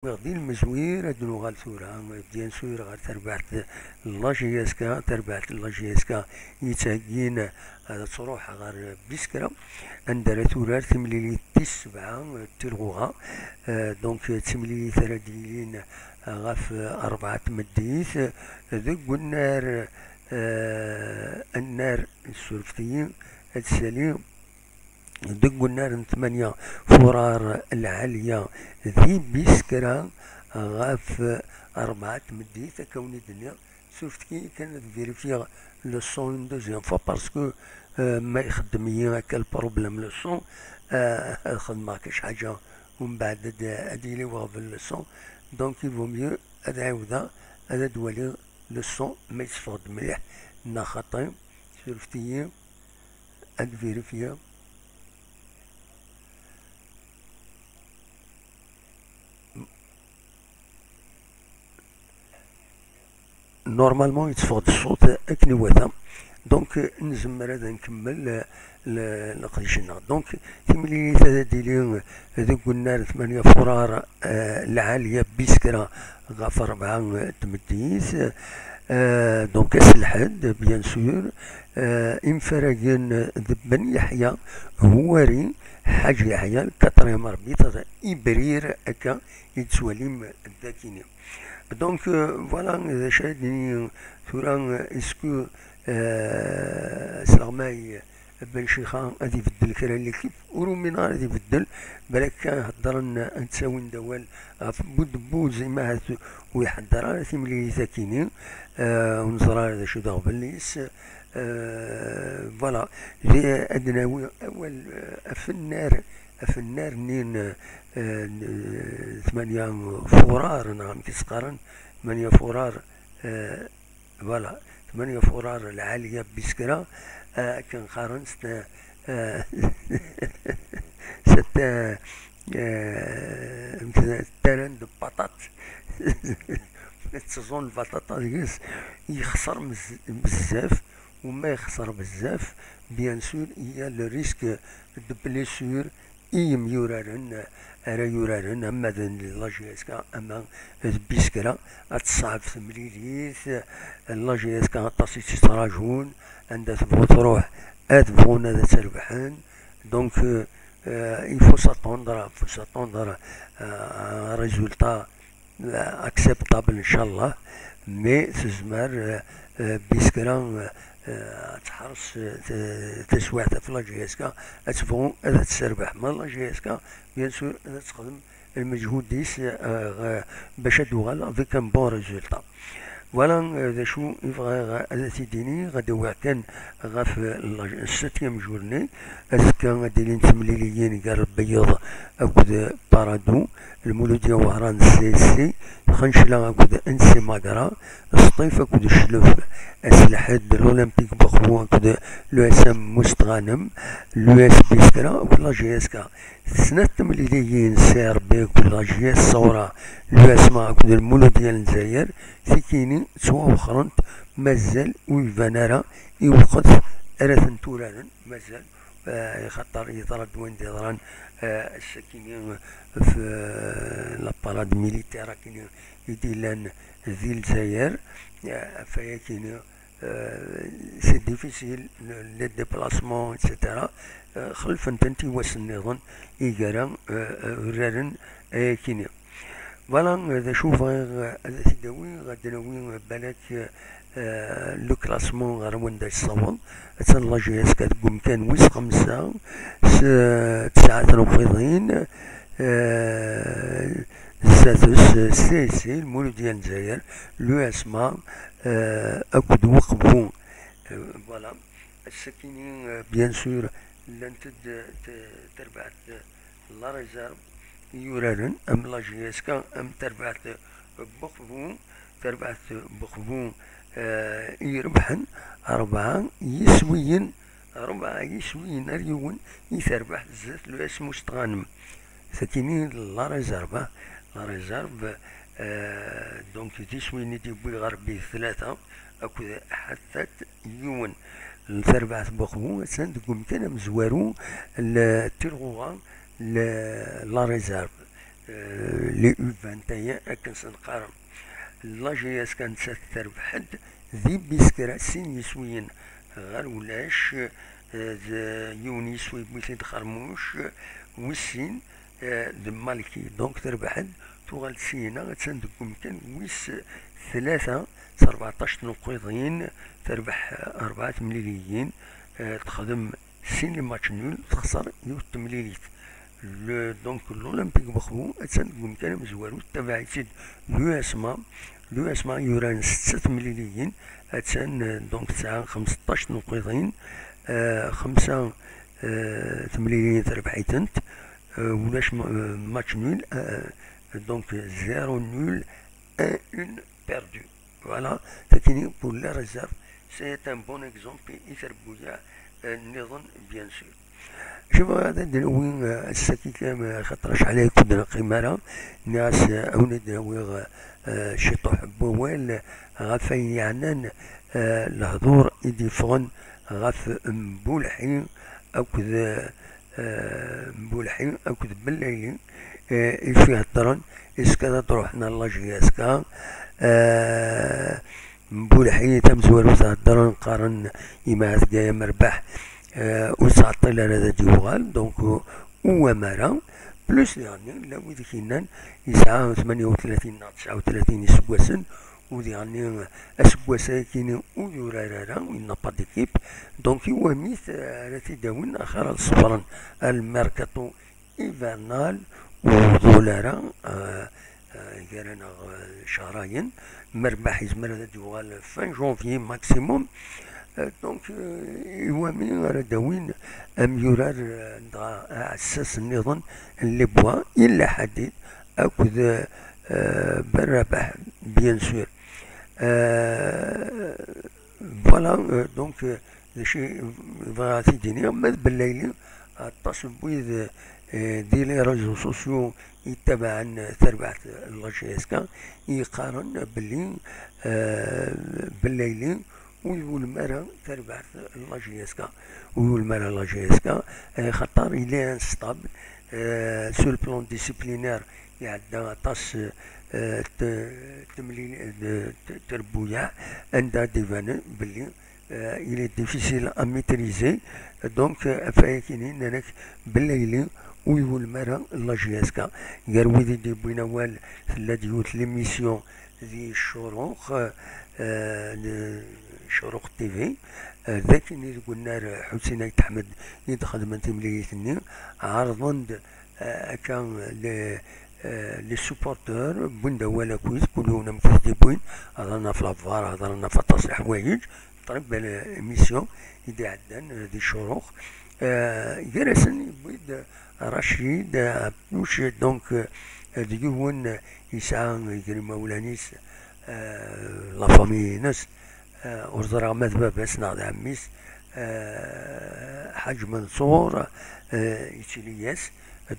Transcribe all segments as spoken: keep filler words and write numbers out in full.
Di lmezwir, ad nuɣal tura, bien sûr, ɣer terbaɛt n la J S K, terbaɛt n la J S K yettheggin ad truḥ ɣer Biskra, anda ara turar timlilit tis sebɛa, eh, d tilɣuɣa. Eh, donc, d timlilit ara d-yilin ɣef rebɛa n tmeddit, deg unnar, eh, annar, surfet-iyi, ad sali, deg unnar n tmanya furar lɛaliya di Biskra ɣef rebɛa n tmeddit, akka wen-d-nniɣ, surfet-iyi kan ad vérifier le son une deuxième fois parce que, euh, ma ixeddem-iyi akka le problème le son, euh, ad xedmeɣ kac ḥaǧa umbeɛd ad, ad yili uɣbel le son. Donc il vaut mieux ad ɛiwdeɣ ad ad-waliɣ le son ma yetteffeɣ-d mliḥ neɣ xaṭi. Surfet-iyi ad vérifier. Normalement yetteffeɣ-d ṣṣut akken iwata. Donc, euh, nzemmer ad nkemmel, euh, le-, leqdic-nneɣ. Donc, timlilit ad d-tili deg unnar tmanya furar, euh, lɛaliya Biskra ɣef rebɛa, euh, tmeddit. Euh, donc, ass lḥedd, bien sûr, euh, imfaragen d Ben Yeḥya Huwari, Ḥaǧ Yeḥya, le quatrième arbitre, Ibrir, akka i yettwalim dakini. Donc, euh, voilà, d acu ara d-nini tura, euh, est-ce que, euh, s leɣmay Ben Cixa ad ibeddel kra n l'équipe? Ur umineɣ ara ad ibeddel, balak heddren, ad ttawin-d awal ɣef Budebbuz, imahat ur iḥedder ara timlilit akini, euh, ur neẓra ara d acu d aɣbel-is. Euh, voilà, di, ad nawi awal, euh, afennar, afennar-nni n, euh, n, euh, tmanya furar, neɣ amek i s-qqaren, tmanya furar, euh, voilà, tmanya furar lɛaliya Biskra, euh, akken qqaren, c'est un, euh, c'est un, euh, un terrain de patates. Tteẓẓun lbaṭaṭa deg-s, yexṣer mez-, bezzaf, u ma yexṣer bezzaf, bien sûr, il y a le risque de blessure i yemyuraren ara yuraren, ama d la J S K, ama d Biskra, ad tṣeɛb temlilit. La J S K aṭas i tt-yettrajun, anda tebɣu truḥ, ad bɣun ad tt-rebḥen. Donc, euh, euh, il faut s'attendre, faut s'attendre, euh, à un résultat, euh, acceptable, inchallah. Mais tezmer, euh, euh, Biskra, euh, euh, ad tḥers, euh, t-, taswiɛt ɣef la J S K, ad tebɣu ad tt-terbeḥ. Ma la J S K, bien sûr, ad texdem lmeǧhud-is, euh, euh, bac ad d-tuɣal avec un bon résultat. Voilà, euh, d acu i bɣiɣ ad t-id-iniɣ, ad awiɣ kan ɣef, euh, la, septième journée. Azekka ad d-ilin temliliyin gar Lbeyyeḍ akked Paradou, Lmuludya Wehran d C S C, Xencla akked N C Magra, Sṭif akked Cclef, ass lḥedd, l'Olympique Bexbu akked l'U S M Mustɣanem, l'U S Biskra akked la J S K. Snat temliliyin, C R B akked la J S Ṣawra, l'U S M A akked Lmuludya n Lezzayer, tikini ttwawexrent, mazal ur iban ara i lweqt ara tent-uraren, mazal, eh, xaṭer yeḍra-d wayen d-yeḍran, eh, ass-akini f, eh, la parade militaire akini i d-illan di Lezzayer, eh, ɣef wayakini, euh, c'est difficile, le, les déplacements, et cetera. Euh, xelfen-tent i wass nniḍen i gara, euh, euh, uraren ayakini. Voilà, euh, d acu bɣiɣ, euh, ad t-id-awiɣ, ad d-nawi, euh, balak, euh, le classement ɣer wanda yessaweḍ. Attan la J S K deg umkan wis xemsa s, euh, tesɛa tnuqiḍin, euh, zdat-s, euh, C S C, Lmuludya n Lezzayer, l'U S M A, euh, akked Weqbu. Euh, voilà. Ass-akini, euh, bien sûr, llant-d, euh, t-, terbaɛt, euh, la réserve i yuraren, am la J S K, am terbaɛt, euh, Weqbu, terbaɛt, euh, Weqbu, euh, i irebḥen, rebɛa yiswiyen, rebɛa yiswiyen ar yiwen i terbaɛt zdat l'U S M Mustɣanem. Sakini la réserve, ah, la réserve, euh, donc, d iswi-nni i d-yewwi Ɣerbi tlata akked Ḥattat yiwen. Tarbaɛt n Buxbu attan deg umkan amezwaru, l-, Tirɣuɣa, l-, la réserve. les U vingt et un akken s-neqqar. La J S K nettat terbeḥ-d di bis kra sin yiswiyen ɣer ulac, eh, d yiwen yiswi wwi-t-id Xermuc, wis sin, eh, d Malki. Donc terbeḥ-d, tuɣal-d syin-a, attan deg umkan wis tlata, s rbeɛṭac n uqiḍin, terbeḥ rebɛa temliliyin, eh, texdem sin les matchs nuls, texṣer yiwet temlilit. Le, donc l'Olympique Moscou attan deg umkan amezwaru, tettabaɛ-itt-id l'U S M A. L'U S M A yuran setta temliliyin, attan, eh, donc tesɛa xemseṭṭac n uqiḍin, eh, xemsa, eh, temliliyin terbeḥ-itent, eh, ulac ma-, eh, match nul, eh, donc zéro nul, un nul perdu. Voilà, takini pour les réserves, c'est un bon exemple i trebbuyaɛ, eh, nniḍen, bien sûr. Cuma ad d-nawi, eh, ass-agi kan, eh, xaṭer acḥal ay kud-neqqim ara, nniɣ-as, eh, awen ad d-nawiɣ, eh, ciṭuḥ n wawal ɣef ayen yeɛnan, eh, lehdur i d-yeffɣen ɣef Mbulḥi akked, eh, Mbulḥi akked Bellayli, eh, i fi heddren, est-ce que ad d-ruḥen ar la J S K, eh, Mbulḥi tamezwarut heddren, qqaren imɛad Gaya Merbaḥ, eh, ur yettɛeṭṭil ara ad d-yuɣal, donc, eh, ur wam ara. Plus diɣenni, la wid i k-yennan yesɛa tmanya u tlatin neɣ tesɛa u tlatin iseggasen, u diɣenni aseggas-agi ur yurar ara, il n'a pas d'équipe, donc iwam-it, eh, ara t-id-awin, axir ad ṣebren ar lmerkaṭu hivernal, ur iḍul ara, eh, eh, gar-aneɣ, eh, cehrayen. Merbaḥ yezmer ad d-yuɣal fin janvier maximum. Eh, donc, eh, iwami ara d-awin amyurar, eh, dɣa aɛessas nniḍen n Les Bois, Illa Ḥadid akked, eh, Ben Rabaḥ, bien sûr. Eh, voilà, eh, donc, eh, d acu i bɣiɣ ad t-id-iniɣ, ma d Bellayli, aṭas n wid, eh, di les réseaux sociaux yettabaɛen tarbaɛt n la J S K, yeqqaren belli, eh, Bellayli ur iwulem ara tarbaɛt n la J S K. Ur iwulem ara la J S K, eh, xaṭer il est instable, eh, sur le plan disciplinaire, iɛedda aṭas, eh, t-, temlil-, eh, t-, trebbuyaɛ, anda d-iban belli, eh, il est difficile à maîtriser. Donc, eh, ɣef wayagi-nni nnan-ak Bellayli ur iwulem ara la J S K. Gar wid i d-yewwin awal, tella-d yiwet l'émission di Ccuruq, eh, n Ccuruq T V, eh, d akken i deg unnar Ḥusin Ayt Ḥmed i d-xedmen timlilit-nni, ɛerḍen-d, eh, akka les, eh, les supporters, wwin-d awal akkit, kul yiwen amek i t-id-wwin, hedren ɣef la VAR, hedren ɣef aṭas n leḥwayeǧ, très belle émission i d-iɛeddan, eh, di Ccuruq. Eh, gar-asen yewwi-d Racid, eh, Abdouch, donc, eh, d yiwen, eh, yesɛa gar imawlan-is, eh, la famille-ines, eh, ur ẓriɣ ma d baba-s neɣ d ɛemmi-s, eh, Ḥaǧ Mansour, eh, yettili-yas,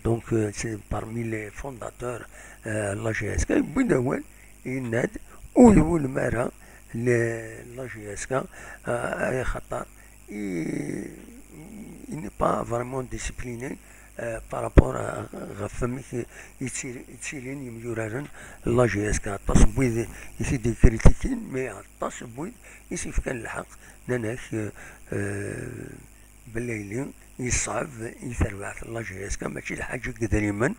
donc, eh, c'est parmi les fondateurs, eh, la J S K, yewwi-d awal, yenna-d, ur iwulem ara le-, la J S K, eh, axaṭer i, il n'est pas vraiment discipliné, euh, par rapport à, ɣef wamek i ttili-, i ttilin yemyuraren n la J S K. Aṭas n wid i t-id-yekritikin, mais aṭas n wid i s-yefkan lḥeqq, nnan-ak, euh, euh, Bellayli yeṣɛeb i terbaɛt n la J S K, mačči lḥaǧa n yedrimen,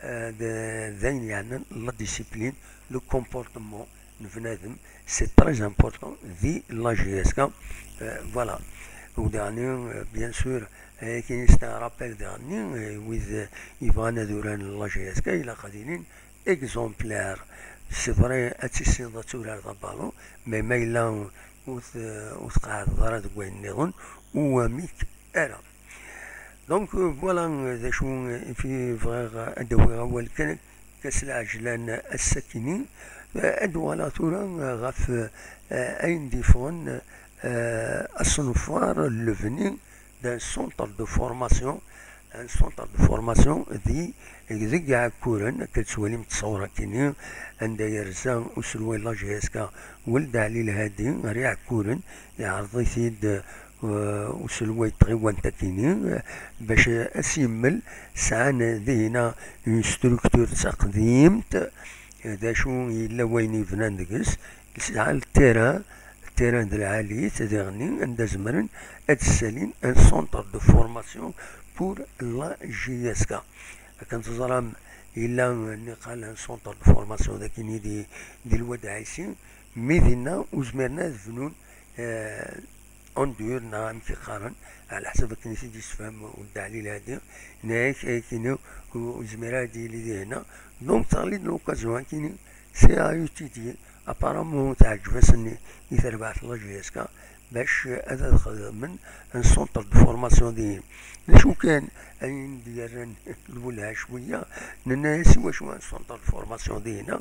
euh, d, d ayen yeɛnan la discipline, le comportement n bnadem, c'est très important di la J S K. Euh, voilà. U daɣni, euh, bien sûr, euh, akken c'est un rappel daɣni, euh, wid, euh, yebɣan ad uraren la J S K, ilaq ad ilin exemplaires. C'est vrai, ad tissineḍ ad turareḍ abalun, mais ma yella ur t-, ur tqeɛɛdeḍ ara deg wayen nniḍen, ur wamik ara. Donc, euh, voilà, euh, d acu, euh, i fi bɣiɣ, euh, ad d-awiɣ awal kan, kas lɛejlan ass-akini. Euh, ad d-uɣaleɣ tura, euh, ɣef, euh, ayen d-yeffɣen, euh, asenfar, lebni d'un centre de formation, un centre de formation di, deg Iɛekkuren, akka tettwalim ttṣawra-kini, anda yerza uselway n la J S K, Weld Ɛli Lhadi, ɣer Iɛekkuren, iɛreḍ-it-id, euh, uselway n tɣiwant akini, bac ad s-yemmel, sɛan dihina une structure d taqdimt, d acu yella wayen yebnan deg-s, tesɛa le terrain, le terrain de lɛali, tadiɣni anda zemren ad ssalin un centre de formation pour la J S K. Akken teẓram, yella niqal un centre de formation d akini di, di Lwad Ɛisi, mi dinna ur zmiren ad bnun, eh, en dur, neɣ amek i qqaren, ɛla ḥsab akken i t-id-yessefhem Dda Ɛli Lɛadi, yenna-yak ayakini ur yezmir ara ad yili dihina. Donc teɣli-d l'occasion akini, c'est à étudier. Apparemment teɛǧeb-asen i terbaɛt n la J S K bac ad, ad xedmen un centre de formation dihin. D acu kan ayen d-yerran lwelha cwiya, nenna-yas i wacu un centre de formation dihina,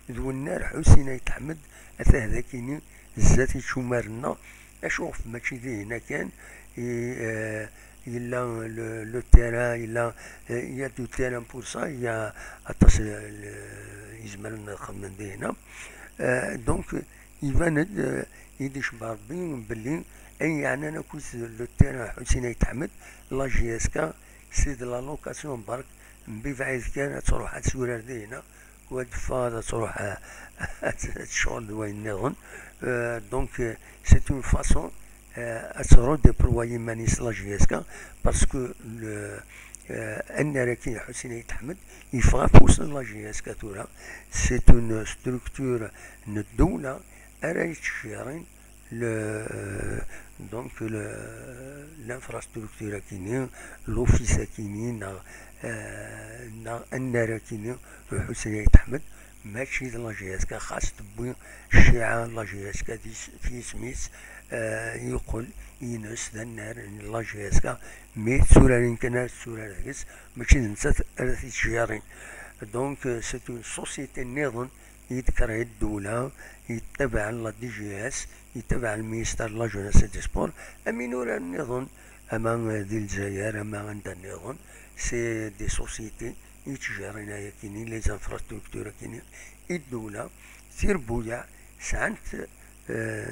d wennar Ḥusin Ayt Ḥmed, atah d akini zdat ičumar-nneɣ, acuɣef mačči dihina kan i, eh, yella le, le terrain, yella, eh, il y a du terrain pour ça, il y a aṭas, eh, le, izemren ad xedmen dihina. Eh, donc, iban-d, eh, i d-icebba Rebbi belli ayen yeɛnan akk le terrain Ḥusin Ayt Ḥmed, la J S K, c'est de la location berk, mbibaɛid kan ad truḥ ad turar dihina, wa d-teffeɣ ad truḥ, eh, ad tecɣel d wayen nniḍen. Euh, donc, euh, c'est une façon, euh, ad tredéployer iman-is la J S K, parce que le, euh, annar-agi Ḥusin Ayt Ḥmed yeffeɣ afus n la J S K tura. C'est une structure n ddewla ara yettjeyyiren le, euh, donc le, l'infrastructure akini, l'office akini, neɣ, euh, neɣ annar akini, Ḥusin Ayt Ḥmed, mačči d la J S K, xas tewwi cciɛa n la J S K di s-, f yisem-is, euh, yeqqel ines d annar n la J S K, mais d turarin kan ara tetturar deg-s, mačči d nettat ara t-yettjeyyiren. Donc, euh, c'est une société nniḍen i d-créer ddewla, yettabaɛen la D G S, yettabaɛen le ministère de la Jeunesse et des Sports, am inurar nniḍen, ama di Lezzayer, ama anda nniḍen, c'est des sociétés i yettjeyyiren ayakini, les infrastructures akini i ddewla. Tirebbuyaɛ sɛant, euh,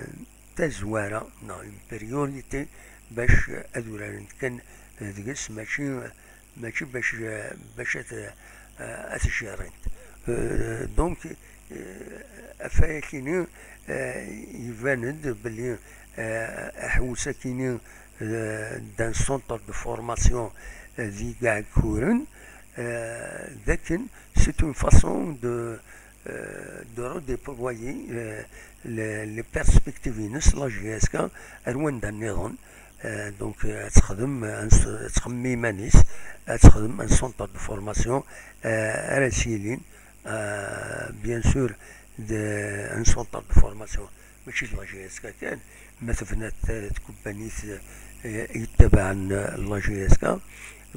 tazwara neɣ une priorité bac ad urarent kan deg-s, mačči, mačči bac, bac ad, ad t-jerrint. Euh, donc, euh, ɣef wayakini, euh, iban-d belli, euh, aḥewwes akini, euh, d'un centre de formation, euh, di Gɛekkuren, euh, d akken c'est une façon de, euh, de redéployer, euh, les, les perspectives-ines, la J S K, ar wanda nniḍen. Euh, donc, euh, ad texdem, euh, ad txemmem iman-is, ad texdem un centre de formation, euh, ara s-yilin, euh, bien sûr, de, un centre de formation, mačči d la J S K kan, ma tebna t-, tkebbanit, euh, yettabaɛen, euh, la J S K,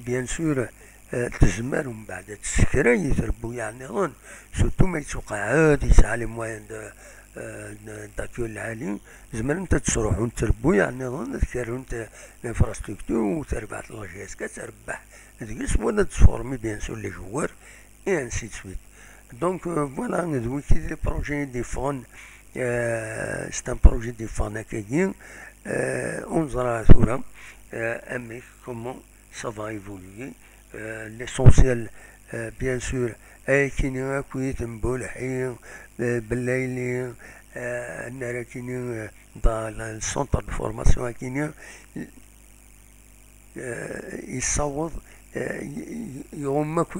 bien sûr, euh, tezmer umbeɛd ad tessekray i trebbuyaɛ nniḍen, surtout ma yettuqeɛɛed, yesɛa les moyens de, euh, de, d'accueil lɛali, zemrent ad sruḥunt trebbuyaɛ nniḍen, ad kerrunt, euh, l'infrastructure, u terbaɛt la J S K ad trebbeḥ deg-s, wala ad tformi, bien sûr, les joueurs, et ainsi de suite. Donc, euh, voilà, d wiki les projets d-yeffɣen, euh, c'est un projet d-yeffɣen akkagi, euh, ur neẓra ara tura, euh, amek, comment ça va évoluer. Euh, l'essentiel, euh, bien sûr, ayakini akk i tembulḥi, euh, Bellayli, euh, annar akini, euh, dans le centre de formation akini, euh, yessaweḍ, euh, y-, y-, iɣumm akk,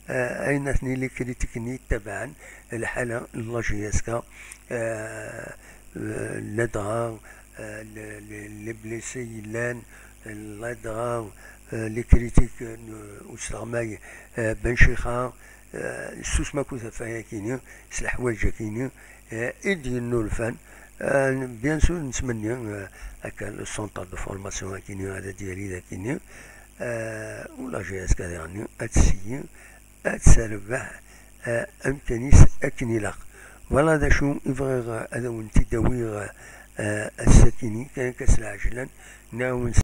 euh, ayen atni les critiques-nni yettabaɛen lḥala n la J S K, euh, euh, ladɣa, euh, le, le, les blessés yellan, ladɣa, euh, les critiques n usleɣmay, euh, Ben Chixa, euh, yessusem akk ɣef wayakini, s leḥwayeǧ-akini, euh, i d-yennulfan. Euh, bien sûr, nettmenni, euh, akka le centre de formation akini ad d-yali d akini, euh, u la J S K diɣenni ad tseyyi, ad terbeḥ, euh, amkan-is akken ilaq. Voilà d acu i bɣiɣ, euh, ad awen-t-id-awiɣ, euh, ass-akini, kan akka s lɛejlan, nɛawen